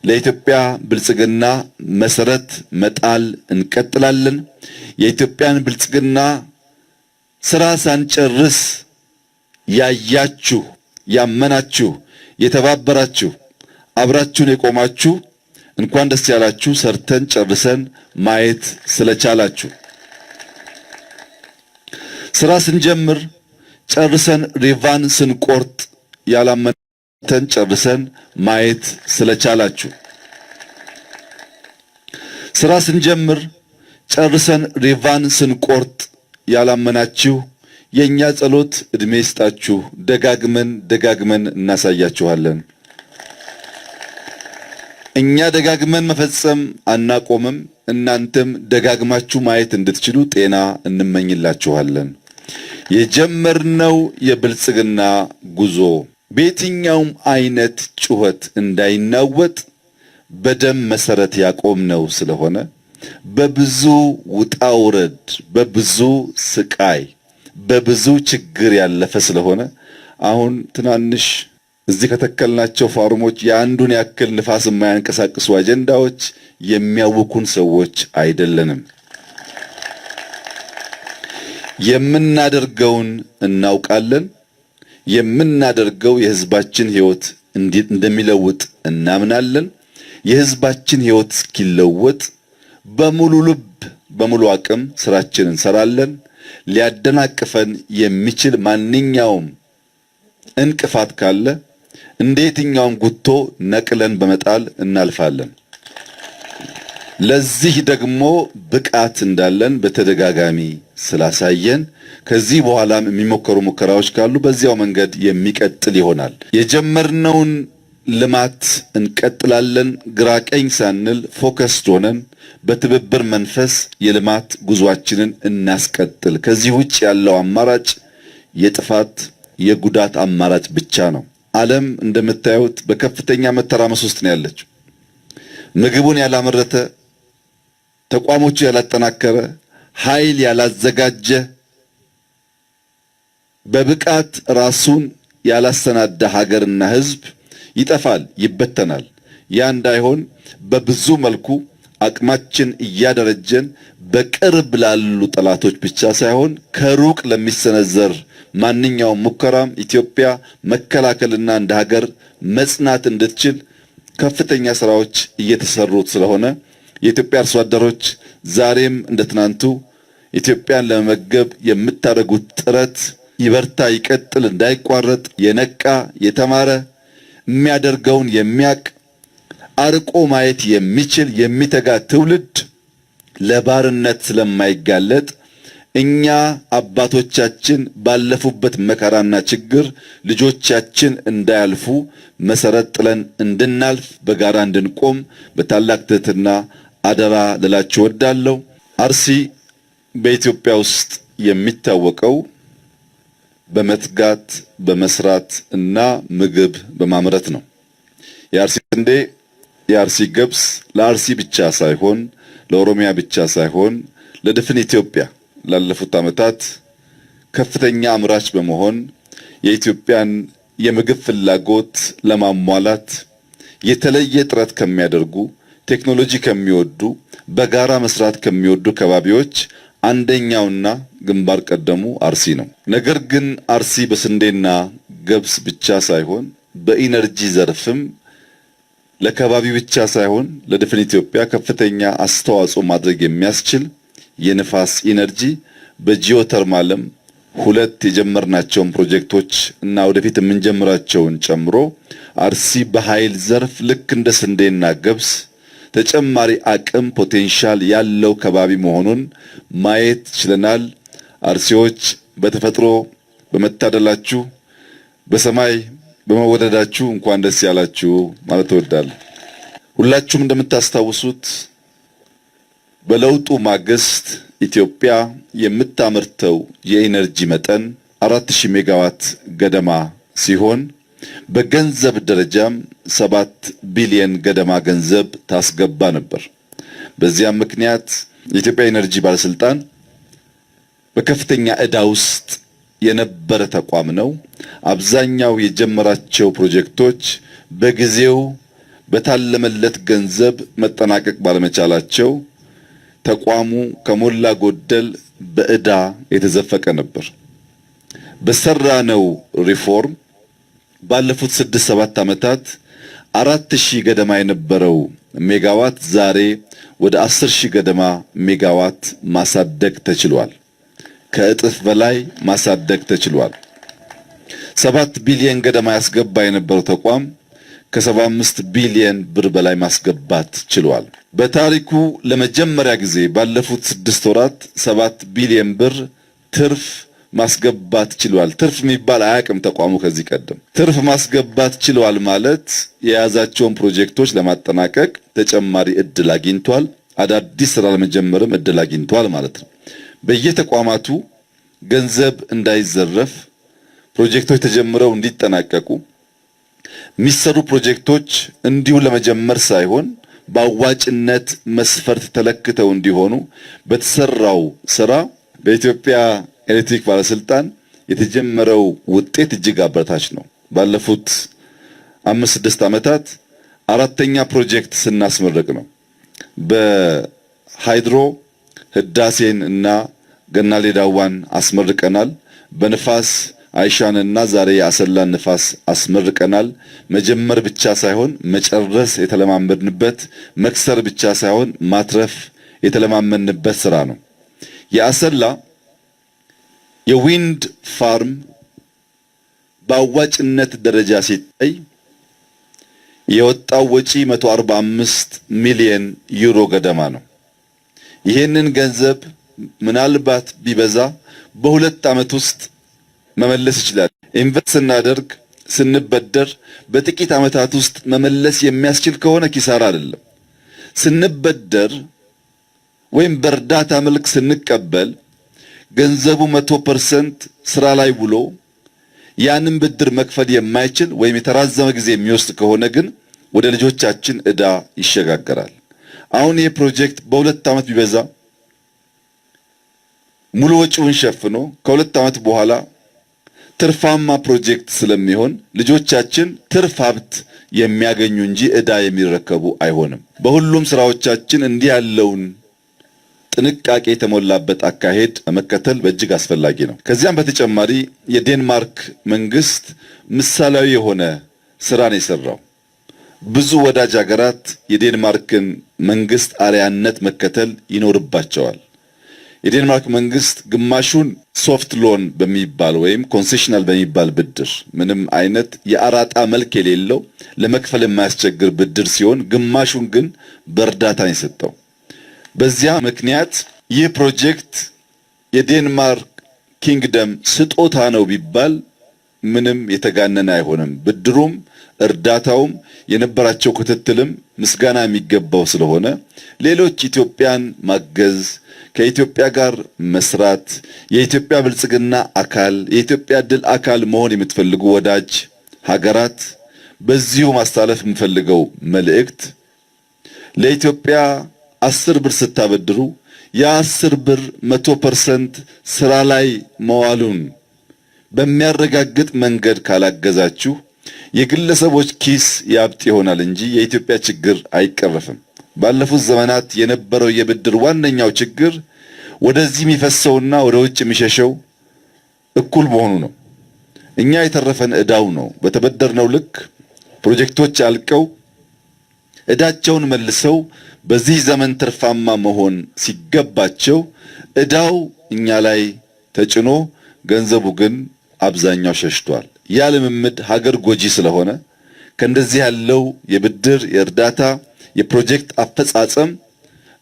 ለኢትዮጵያ ብልጽግና መሰረት መጣል እንቀጥላለን። የኢትዮጵያን ብልጽግና ስራ ሳንጨርስ ያያችሁ፣ ያመናችሁ፣ የተባበራችሁ፣ አብራችሁን የቆማችሁ እንኳን ደስ ያላችሁ። ሰርተን ጨርሰን ማየት ስለቻላችሁ ስራ ስንጀምር ጨርሰን ሪቫን ስንቆርጥ ያላመተን ጨርሰን ማየት ስለቻላችሁ ስራ ስንጀምር ጨርሰን ሪቫን ስንቆርጥ ያላመናችሁ የኛ ጸሎት እድሜ ይስጣችሁ። ደጋግመን ደጋግመን እናሳያችኋለን። እኛ ደጋግመን መፈጸም አናቆምም። እናንተም ደጋግማችሁ ማየት እንድትችሉ ጤና እንመኝላችኋለን። የጀመርነው የብልጽግና ጉዞ በየትኛውም አይነት ጩኸት እንዳይናወጥ በደም መሰረት ያቆምነው ስለሆነ በብዙ ውጣ ውረድ፣ በብዙ ስቃይ፣ በብዙ ችግር ያለፈ ስለሆነ አሁን ትናንሽ እዚህ ከተከልናቸው ፋርሞች የአንዱን ያክል ንፋስ የማያንቀሳቅሱ አጀንዳዎች የሚያውኩን ሰዎች አይደለንም። የምናደርገውን እናውቃለን። የምናደርገው የሕዝባችን ሕይወት እንደሚለውጥ እናምናለን። የሕዝባችን ሕይወት እስኪለወጥ በሙሉ ልብ በሙሉ አቅም ስራችን እንሰራለን። ሊያደናቅፈን የሚችል ማንኛውም እንቅፋት ካለ እንደ የትኛውም ጉቶ ነቅለን በመጣል እናልፋለን። ለዚህ ደግሞ ብቃት እንዳለን በተደጋጋሚ ስላሳየን ከዚህ በኋላም የሚሞከሩ ሙከራዎች ካሉ በዚያው መንገድ የሚቀጥል ይሆናል። የጀመርነውን ልማት እንቀጥላለን። ግራ ቀኝ ሳንል focused ሆነን በትብብር መንፈስ የልማት ጉዟችንን እናስቀጥል። ከዚህ ውጭ ያለው አማራጭ የጥፋት የጉዳት አማራጭ ብቻ ነው። ዓለም እንደምታዩት በከፍተኛ መተራመስ ውስጥ ነው ያለችው። ምግቡን ያላመረተ፣ ተቋሞቹ ያላጠናከረ፣ ኃይል ያላዘጋጀ፣ በብቃት ራሱን ያላሰናዳ ሀገርና ሕዝብ ይጠፋል፣ ይበተናል። ያ እንዳይሆን በብዙ መልኩ አቅማችን እያደረጀን በቅርብ ላሉ ጠላቶች ብቻ ሳይሆን ከሩቅ ለሚሰነዘር ማንኛውም ሙከራም ኢትዮጵያ መከላከልና እንደ ሀገር መጽናት እንድትችል ከፍተኛ ስራዎች እየተሰሩት ስለሆነ የኢትዮጵያ አርሶ አደሮች ዛሬም እንደ ትናንቱ ኢትዮጵያን ለመመገብ የምታደርጉት ጥረት ይበርታ፣ ይቀጥል፣ እንዳይቋረጥ የነቃ የተማረ የሚያደርገውን የሚያቅ አርቆ ማየት የሚችል የሚተጋ ትውልድ ለባርነት ስለማይጋለጥ እኛ አባቶቻችን ባለፉበት መከራና ችግር ልጆቻችን እንዳያልፉ መሰረት ጥለን እንድናልፍ በጋራ እንድንቆም በታላቅ ትህትና አደራ ልላችሁ እወዳለሁ። አርሲ በኢትዮጵያ ውስጥ የሚታወቀው በመትጋት በመስራት እና ምግብ በማምረት ነው። የአርሲ ስንዴ፣ የአርሲ ገብስ ለአርሲ ብቻ ሳይሆን ለኦሮሚያ ብቻ ሳይሆን ለድፍን ኢትዮጵያ ላለፉት ዓመታት ከፍተኛ አምራች በመሆን የኢትዮጵያን የምግብ ፍላጎት ለማሟላት የተለየ ጥረት ከሚያደርጉ፣ ቴክኖሎጂ ከሚወዱ፣ በጋራ መስራት ከሚወዱ ከባቢዎች አንደኛውና ግንባር ቀደሙ አርሲ ነው። ነገር ግን አርሲ በስንዴና ገብስ ብቻ ሳይሆን በኢነርጂ ዘርፍም ለከባቢ ብቻ ሳይሆን ለድፍን ኢትዮጵያ ከፍተኛ አስተዋጽኦ ማድረግ የሚያስችል የንፋስ ኢነርጂ በጂኦተርማልም ሁለት የጀመርናቸውን ፕሮጀክቶች እና ወደፊት የምንጀምራቸውን ጨምሮ አርሲ በኃይል ዘርፍ ልክ እንደ ስንዴና ገብስ ተጨማሪ አቅም potential ያለው ከባቢ መሆኑን ማየት ችለናል። አርሲዎች በተፈጥሮ በመታደላችሁ በሰማይ በመወደዳችሁ እንኳን ደስ ያላችሁ ማለት እወዳለሁ። ሁላችሁም እንደምታስታውሱት በለውጡ ማግስት ኢትዮጵያ የምታመርተው የኢነርጂ መጠን 4000 ሜጋዋት ገደማ ሲሆን በገንዘብ ደረጃም 7 ቢሊየን ገደማ ገንዘብ ታስገባ ነበር። በዚያም ምክንያት የኢትዮጵያ ኢነርጂ ባለስልጣን በከፍተኛ ዕዳ ውስጥ የነበረ ተቋም ነው። አብዛኛው የጀመራቸው ፕሮጀክቶች በጊዜው በታለመለት ገንዘብ መጠናቀቅ ባለመቻላቸው ተቋሙ ከሞላ ጎደል በዕዳ የተዘፈቀ ነበር። በሰራነው ሪፎርም ባለፉት 6-7 ዓመታት 4,000 ገደማ የነበረው ሜጋዋት ዛሬ ወደ 10,000 ገደማ ሜጋዋት ማሳደግ ተችሏል። ከእጥፍ በላይ ማሳደግ ተችሏል። 7 ቢሊየን ገደማ ያስገባ የነበረው ተቋም ከ75 ቢሊየን ብር በላይ ማስገባት ችሏል። በታሪኩ ለመጀመሪያ ጊዜ ባለፉት 6 ወራት 7 ቢሊየን ብር ትርፍ ማስገባት ችሏል። ትርፍ የሚባል አያውቅም ተቋሙ ከዚህ ቀደም። ትርፍ ማስገባት ችሏል ማለት የያዛቸውን ፕሮጀክቶች ለማጠናቀቅ ተጨማሪ እድል አግኝቷል። አዳዲስ ስራ ለመጀመርም እድል አግኝቷል ማለት ነው። በየተቋማቱ ገንዘብ እንዳይዘረፍ ፕሮጀክቶች ተጀምረው እንዲጠናቀቁ የሚሰሩ ፕሮጀክቶች እንዲሁ ለመጀመር ሳይሆን በአዋጭነት መስፈርት ተለክተው እንዲሆኑ በተሰራው ስራ በኢትዮጵያ ኤሌክትሪክ ባለስልጣን የተጀመረው ውጤት እጅግ አበረታች ነው። ባለፉት 5-6 ዓመታት አራተኛ ፕሮጀክት ስናስመርቅ ነው። በ hydro ህዳሴን እና ገናሌ ዳዋን አስመርቀናል። በንፋስ አይሻንና ዛሬ የአሰላን ንፋስ አስመርቀናል። መጀመር ብቻ ሳይሆን መጨረስ የተለማመድንበት፣ መክሰር ብቻ ሳይሆን ማትረፍ የተለማመድንበት ስራ ነው። የአሰላ የ wind farm በአዋጭነት ደረጃ ሲታይ የወጣው ወጪ 145 ሚሊየን ዩሮ ገደማ ነው። ይህንን ገንዘብ ምናልባት ቢበዛ በ2 ዓመት ውስጥ መመለስ ይችላል። invest ስናደርግ ስንበደር በጥቂት ዓመታት ውስጥ መመለስ የሚያስችል ከሆነ ኪሳራ አይደለም። ስንበደር ወይም በእርዳታ መልክ ስንቀበል ገንዘቡ 100% ስራ ላይ ውሎ ያንን ብድር መክፈል የማይችል ወይም የተራዘመ ጊዜ የሚወስድ ከሆነ ግን ወደ ልጆቻችን ዕዳ ይሸጋገራል። አሁን ይህ ፕሮጀክት በ2 ዓመት ቢበዛ ሙሉ ወጪውን ሸፍኖ ከ2 ዓመት በኋላ ትርፋማ ፕሮጀክት ስለሚሆን ልጆቻችን ትርፍ ሀብት የሚያገኙ እንጂ ዕዳ የሚረከቡ አይሆንም። በሁሉም ስራዎቻችን እንዲህ ያለውን ጥንቃቄ የተሞላበት አካሄድ መከተል በእጅግ አስፈላጊ ነው። ከዚያም በተጨማሪ የዴንማርክ መንግስት ምሳሌያዊ የሆነ ስራን የሰራው ብዙ ወዳጅ ሀገራት የዴንማርክን መንግስት አርአያነት መከተል ይኖርባቸዋል። የዴንማርክ መንግስት ግማሹን soft loan በሚባል ወይም concessional በሚባል ብድር ምንም አይነት የአራጣ መልክ የሌለው ለመክፈል የማያስቸግር ብድር ሲሆን፣ ግማሹን ግን በእርዳታ ነው የሰጠው። በዚያ ምክንያት ይህ ፕሮጀክት የዴንማርክ kingdom ስጦታ ነው ቢባል ምንም የተጋነነ አይሆንም። ብድሩም እርዳታውም የነበራቸው ክትትልም ምስጋና የሚገባው ስለሆነ ሌሎች ኢትዮጵያን ማገዝ፣ ከኢትዮጵያ ጋር መስራት፣ የኢትዮጵያ ብልጽግና አካል፣ የኢትዮጵያ ድል አካል መሆን የምትፈልጉ ወዳጅ ሀገራት በዚሁ ማስተላለፍ የምፈልገው መልእክት ለኢትዮጵያ 10 ብር ስታበድሩ የ10 ብር 100% ስራ ላይ መዋሉን በሚያረጋግጥ መንገድ ካላገዛችሁ የግለሰቦች ኪስ ያብጥ ይሆናል እንጂ የኢትዮጵያ ችግር አይቀረፍም። ባለፉት ዘመናት የነበረው የብድር ዋነኛው ችግር ወደዚህ የሚፈሰውና ወደ ውጭ የሚሸሸው እኩል መሆኑ ነው። እኛ የተረፈን ዕዳው ነው። በተበደርነው ልክ ፕሮጀክቶች አልቀው ዕዳቸውን መልሰው በዚህ ዘመን ትርፋማ መሆን ሲገባቸው ዕዳው እኛ ላይ ተጭኖ ገንዘቡ ግን አብዛኛው ሸሽቷል። ያ ልምምድ ሀገር ጎጂ ስለሆነ ከእንደዚህ ያለው የብድር የእርዳታ የፕሮጀክት አፈጻጸም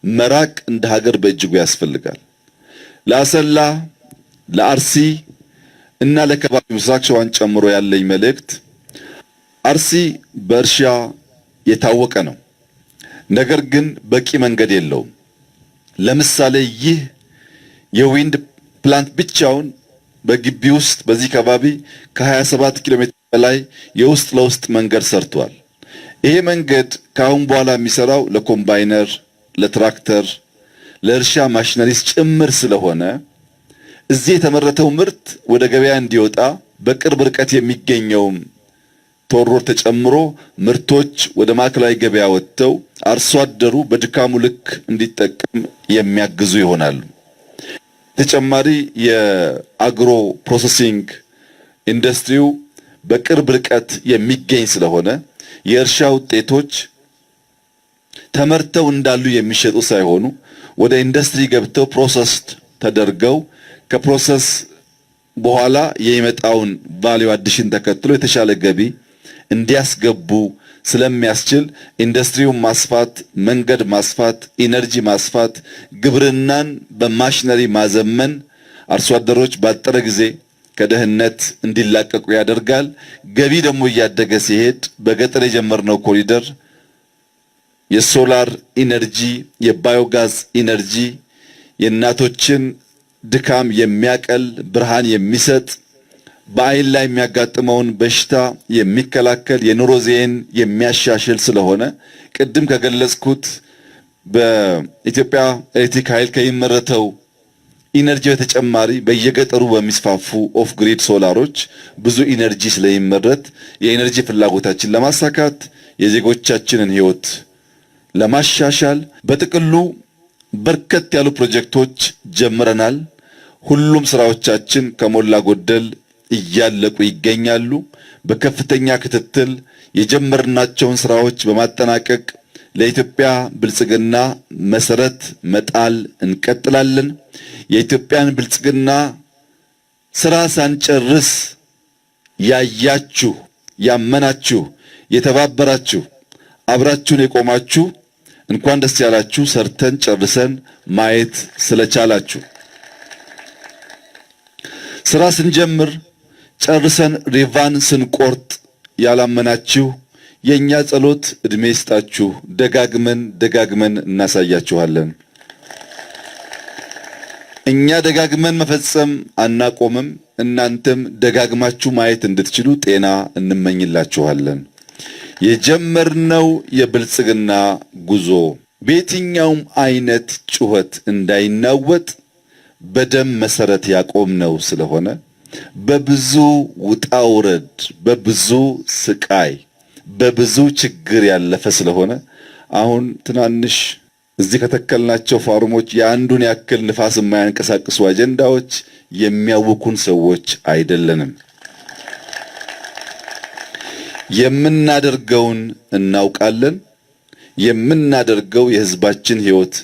መራቅ እንደ ሀገር በእጅጉ ያስፈልጋል። ለአሰላ፣ ለአርሲ እና ለከባቢ ምስራቅ ሸዋን ጨምሮ ያለኝ መልእክት አርሲ በእርሻ የታወቀ ነው። ነገር ግን በቂ መንገድ የለውም። ለምሳሌ ይህ የ wind plant ብቻውን በግቢ ውስጥ በዚህ ከባቢ ከ27 ኪሎ ሜትር በላይ የውስጥ ለውስጥ መንገድ ሰርቷል። ይሄ መንገድ ከአሁን በኋላ የሚሰራው ለኮምባይነር፣ ለትራክተር፣ ለእርሻ machineries ጭምር ስለሆነ እዚህ የተመረተው ምርት ወደ ገበያ እንዲወጣ በቅርብ ርቀት የሚገኘውም Toll road ተጨምሮ ምርቶች ወደ ማዕከላዊ ገበያ ወጥተው አርሶ አደሩ በድካሙ ልክ እንዲጠቀም የሚያግዙ ይሆናሉ። ተጨማሪ የ agro processing ኢንዱስትሪው በቅርብ ርቀት የሚገኝ ስለሆነ የእርሻ ውጤቶች ተመርተው እንዳሉ የሚሸጡ ሳይሆኑ ወደ ኢንዱስትሪ ገብተው processed ተደርገው ከ process በኋላ የሚመጣውን value addition ተከትሎ የተሻለ ገቢ እንዲያስገቡ ስለሚያስችል ኢንዱስትሪውን ማስፋት፣ መንገድ ማስፋት፣ energy ማስፋት፣ ግብርናን በማሽነሪ ማዘመን አርሶ አደሮች ባጠረ ጊዜ ከድህነት እንዲላቀቁ ያደርጋል። ገቢ ደግሞ እያደገ ሲሄድ በገጠር የጀመርነው ኮሪደር የ solar energy፣ የ biogas energy የእናቶችን ድካም የሚያቀል ብርሃን የሚሰጥ በአይን ላይ የሚያጋጥመውን በሽታ የሚከላከል የኑሮ ዘዬን የሚያሻሽል ስለሆነ ቅድም ከገለጽኩት በኢትዮጵያ ኤሌክትሪክ ኃይል ከሚመረተው energy በተጨማሪ በየገጠሩ በሚስፋፉ off grid solar ኦች ብዙ energy ስለሚመረት የ energy ፍላጎታችን ለማሳካት የዜጎቻችንን ሕይወት ለማሻሻል በጥቅሉ በርከት ያሉ ፕሮጀክቶች ጀምረናል። ሁሉም ስራዎቻችን ከሞላ ጎደል እያለቁ ይገኛሉ። በከፍተኛ ክትትል የጀመርናቸውን ስራዎች በማጠናቀቅ ለኢትዮጵያ ብልጽግና መሰረት መጣል እንቀጥላለን። የኢትዮጵያን ብልጽግና ስራ ሳንጨርስ ያያችሁ፣ ያመናችሁ፣ የተባበራችሁ፣ አብራችሁን የቆማችሁ እንኳን ደስ ያላችሁ። ሰርተን ጨርሰን ማየት ስለቻላችሁ ስራ ስንጀምር ጨርሰን ሪቫን ስንቆርጥ ያላመናችሁ የኛ ጸሎት እድሜ ይስጣችሁ። ደጋግመን ደጋግመን እናሳያችኋለን። እኛ ደጋግመን መፈጸም አናቆምም። እናንተም ደጋግማችሁ ማየት እንድትችሉ ጤና እንመኝላችኋለን። የጀመርነው የብልጽግና ጉዞ በየትኛውም አይነት ጩኸት እንዳይናወጥ በደም መሰረት ያቆምነው ስለሆነ በብዙ ውጣ ውረድ፣ በብዙ ስቃይ፣ በብዙ ችግር ያለፈ ስለሆነ አሁን ትናንሽ እዚህ ከተከልናቸው farm ኦች የአንዱን ያክል ንፋስ የማያንቀሳቅሱ አጀንዳዎች የሚያውኩን ሰዎች አይደለንም። የምናደርገውን እናውቃለን። የምናደርገው የሕዝባችን ሕይወት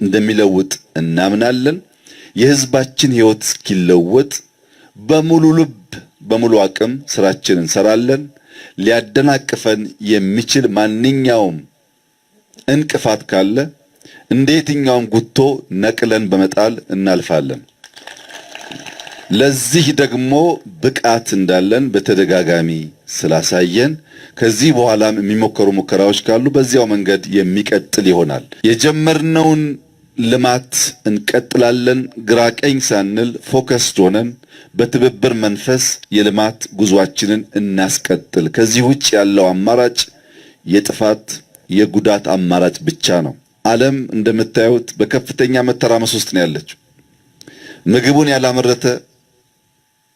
እንደሚለውጥ እናምናለን። የሕዝባችን ሕይወት እስኪለወጥ በሙሉ ልብ በሙሉ አቅም ስራችን እንሰራለን። ሊያደናቅፈን የሚችል ማንኛውም እንቅፋት ካለ እንደ የትኛውም ጉቶ ነቅለን በመጣል እናልፋለን። ለዚህ ደግሞ ብቃት እንዳለን በተደጋጋሚ ስላሳየን ከዚህ በኋላም የሚሞከሩ ሙከራዎች ካሉ በዚያው መንገድ የሚቀጥል ይሆናል። የጀመርነውን ልማት እንቀጥላለን። ግራ ቀኝ ሳንል focused ሆነን በትብብር መንፈስ የልማት ጉዟችንን እናስቀጥል። ከዚህ ውጭ ያለው አማራጭ የጥፋት የጉዳት አማራጭ ብቻ ነው። ዓለም እንደምታዩት በከፍተኛ መተራመስ ውስጥ ነው ያለችው። ምግቡን ያላመረተ፣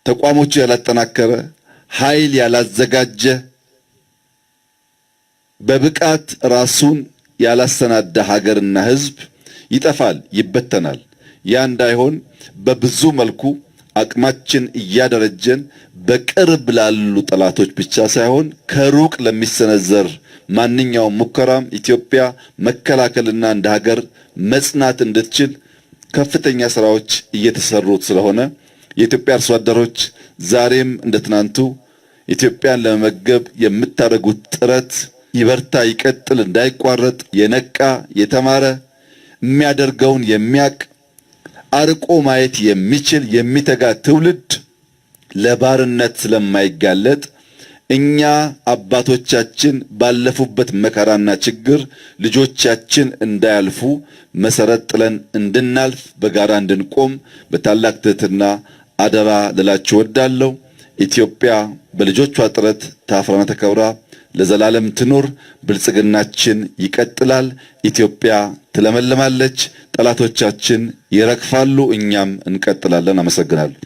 ተቋሞቹ ያላጠናከረ፣ ኃይል ያላዘጋጀ፣ በብቃት ራሱን ያላሰናዳ ሀገርና ሕዝብ ይጠፋል፣ ይበተናል። ያ እንዳይሆን በብዙ መልኩ አቅማችን እያደረጀን በቅርብ ላሉ ጠላቶች ብቻ ሳይሆን ከሩቅ ለሚሰነዘር ማንኛውም ሙከራም ኢትዮጵያ መከላከልና እንደ ሀገር መጽናት እንድትችል ከፍተኛ ስራዎች እየተሰሩት ስለሆነ የኢትዮጵያ አርሶ አደሮች ዛሬም እንደ ትናንቱ ኢትዮጵያን ለመመገብ የምታደርጉት ጥረት ይበርታ፣ ይቀጥል፣ እንዳይቋረጥ የነቃ የተማረ የሚያደርገውን የሚያቅ አርቆ ማየት የሚችል የሚተጋ ትውልድ ለባርነት ስለማይጋለጥ እኛ አባቶቻችን ባለፉበት መከራና ችግር ልጆቻችን እንዳያልፉ መሰረት ጥለን እንድናልፍ በጋራ እንድንቆም በታላቅ ትህትና አደራ ልላችሁ እወዳለሁ። ኢትዮጵያ በልጆቿ ጥረት ታፍራና ተከብራ ለዘላለም ትኑር። ብልጽግናችን ይቀጥላል። ኢትዮጵያ ትለመልማለች። ጠላቶቻችን ይረግፋሉ። እኛም እንቀጥላለን። አመሰግናለሁ።